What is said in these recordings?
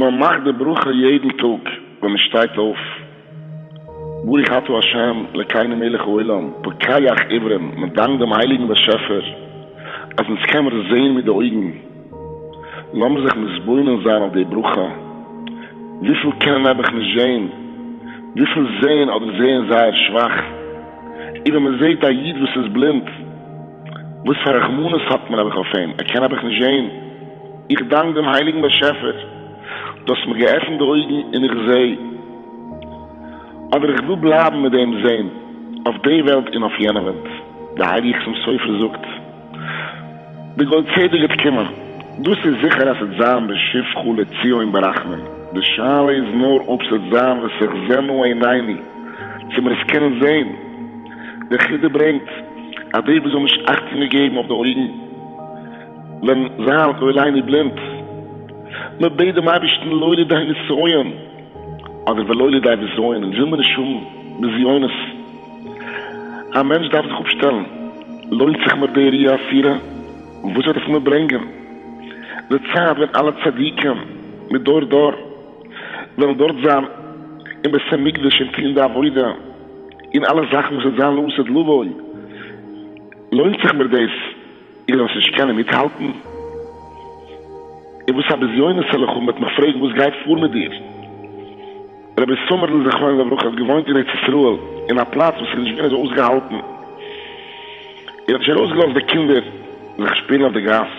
מען מאכט די ברכה יעדן טאג ווען מען שטייט אויף, ברוך אתה ה' אלקינו מלך העולם פוקח עיוורים, מען דאנקט דעם הייליגן באשעפער אז אונז קען מיר זען מיט די אויגן, לאמיר זיך מתבונן זיין אויף די ברכה, וויפיל קענען נעבעך נישט זען, וויפיל זעען אדער זעען זייער שוואך, און ווען מען זעט א איד וואס איז בלינד, וואס פאר רחמנות האט מען נעבעך אויף אים, ער קען נעבעך נישט זען. איך דאנק דעם הייליגן באשעפער, דו האסט מיר געעפנט די אויגן און איך זע. אבער איך וויל בלייבן מיט דעם זען, אויף די וועלט און אויף יענע וועלט. דער הייליגער חתם סופר זאגט, די גואל צדק וועט קומען, דאס איז זיכער אז ס'וועט זיין בשובך לציון ברחמים, די שאלה איז נאר אויב ס'וועט זיין ותחזינה עינינו, צו מיר עס קענען זען. דער חידא ברענגט אז די וואס האבן נישט אכטונג געגעבן אויף די אויגן, ווען זיין לא עלינו בלינד, מען בעט דעם אייבערשטן לא לידי נסיון, אדער ולא לידי בזיון, אונז וויל מיר נישט האבן בזיונות, א מענטש דארף זיך אפשטעלן, לוינט זיך מיר די ראיה אסירה? וואס וועט עס מיר ברענגען? די צייט ווען אלע צדיקים מדור דור וועלן דארט זיין אין בית המקדש און טון די עבודה, און אלע זאכן וואס וועט זיין לעתיד לבוא, לוינט זיך מיר דאס? איך זאל עס נישט קענען מיטהאלטן? און וואס א בזיונות זאל איך האבן, מ'וועט מיך פרעגן וואס גייט פאר מיט דיר? רבי סאמערל זכרונו לברכה האט געוואוינט אין ארץ ישראל אין א פלאץ וואס איז נישט געווען אזוי אויסגעהאלטן, ער האט נישט ארויסגעלאזט די קינדער זיך שפילן אויף די גאס,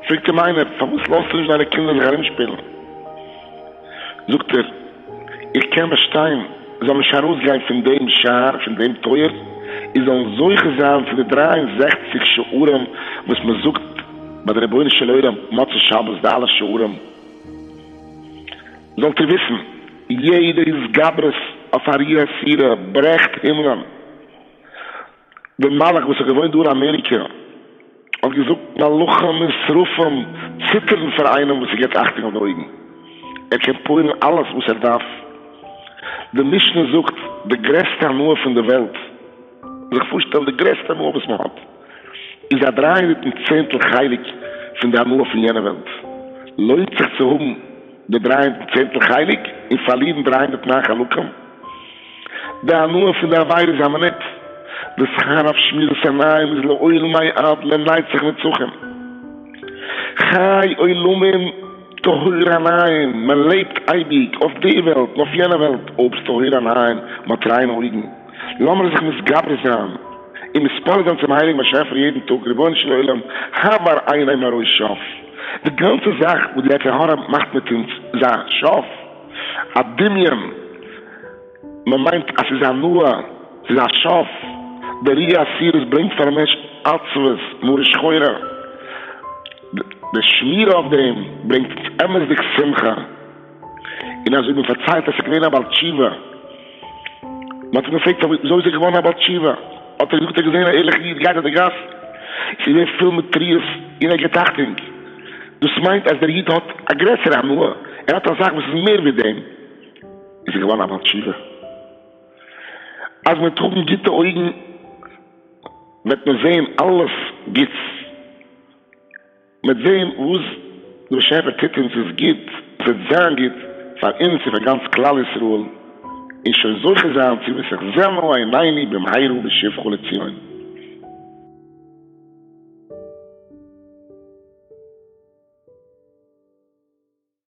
פרעגט אים איינער, פארוואס לאזטו נישט דיינע קינדער זיך ארומשפילן? זאגט ער, איך קען באשטיין זיי זאלן נישט ארויסגיין פון דעם שער, פון דעם טויער, און זאלן זוכה זיין צו די 63 שערים וואס מען זאגט ביי די רבונו של עולם מוצאי שבת, די אלע שערים. זאלט איר וויסן, יעדע התגברות אויף א ראיה אסורה ברעכט הימלען. דער מלאך וואס האט געוואוינט דא אין אמעריקע האט געזאגט מלאכים און שרפים ציטערן פאר איינעם וואס ער געבט אכטונג אויף די אויגן, ער קען פועל'ן אלעס וואס ער דארף. די משנה זאגט די גרעסטע הנאה פון די וועלט, זיך פארשטעלן די גרעסטע הנאה וואס מען האט, איז א דריי הונדערט און צענטל חלק פון די הנאה פון יענע וועלט. לוינט זיך צו האבן די דריי הונדערט און צענטל חלק און פארלירן 309 חלקים? די הנאה פון די עבירה איז א מינוט, די שכר אויף שמירת עיניים איז לעולמי עד לנצח נצחים. חי עולמים טהור עיניים, מען לעבט אייביג, אויף די וועלט און אויף יענע וועלט, אויב ס'טהור עיניים, מען האט ריינע אויגן. לאמיר זיך מתגבר זיין און מתפלל זיין צום הייליגן באשעפער יעדן טאג, רבונו של עולם, העבר עיני מראות שוא. די גאנצע זאך וואס די יצר הרע מאכט מיט אונז איז א שוא, א דמיון. מען מיינט אז ס'איז הנאה, ס'איז א שאף, די ראיה אסירות ברענגט פארן מענטש עצבות, מרה שחורה, די שמירה אויף דעם ברענגט אונז אמת'דיג שמחה, און אזוי מען פארציילט אז ס'איז געווען א בעל תשובה, מען האט אים געפרעגט פארוואס וויאזוי איז ער געווארן א בעל תשובה, האט ער געזאגט ער האט געזען א ערליכע איד גייט אויף די גאס, ס'איז געווען פול מיט טריעות און ער געבט אכטונג, דאס מיינט אז דער איד האט א גרעסערע הנאה, ער האט א זאך וואס איז מער ווי דעם. איז ער געווארן א בעל תשובה. אז מען וועט האבן גוטע אויגן וועט מען זען אלעס גוטס, מען וועט זען וואס דער באשעפער טוט אונז איז גוט, עס וועט זיין גוט פאר אונז און פאר גאנץ כלל ישראל, און שוין זוכה זיין צו ותחזינה עינינו במהרה בשובך לציון.